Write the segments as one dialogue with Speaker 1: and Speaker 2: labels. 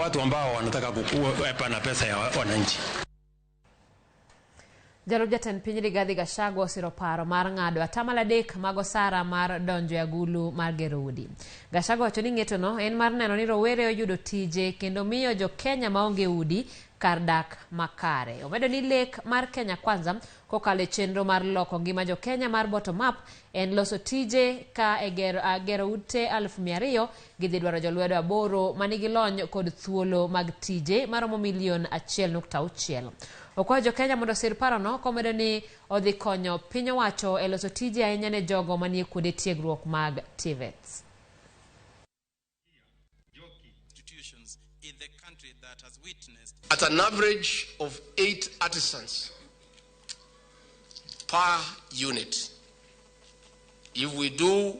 Speaker 1: watu ambao wanataka kuepa na pesa ya wananchi.
Speaker 2: Jalup jatend piny Rigathi Gachagua osiro paro mar ng'ado atamalo 3 mag osara mar donjo e agulu mar gero udi. Gachagua wacho ni ng'etono en mar neno ni rowere oyudo tije kendo miyo jo Kenya maonge udi kar dak makare. Omedo ni lek mar Kenya Kwanza kokalo e chenro mar loko ngima jo Kenya mar bottom up en loso tije ka e gero ute 200,000 gidhi dwaro jolwedo 8 manigi lony kod thuolo mag tije maromo milion 1.6. Okwayo jo Kenya mondo osir parono komedo ni odhi konyo piny owacho e loso tije ahinya ne jogo manie kuonde tiegruok mag TVETs.
Speaker 3: At an average of 8 artisans per unit, if we do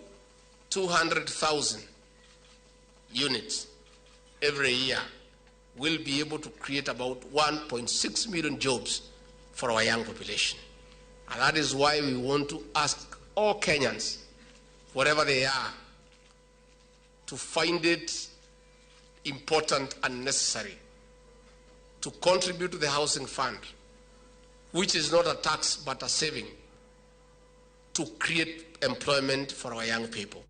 Speaker 3: 200,000 units every year, we'll be able to create about 1.6 million jobs for our young population. And that is why we want to ask all Kenyans, wherever they are, to find it important and necessary to contribute to the housing fund, which is not a tax but a saving, to create employment for our young people.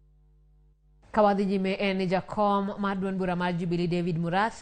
Speaker 2: Kawadhi nyime en ni jakom mar duond bura mar Jubilee David Murathe.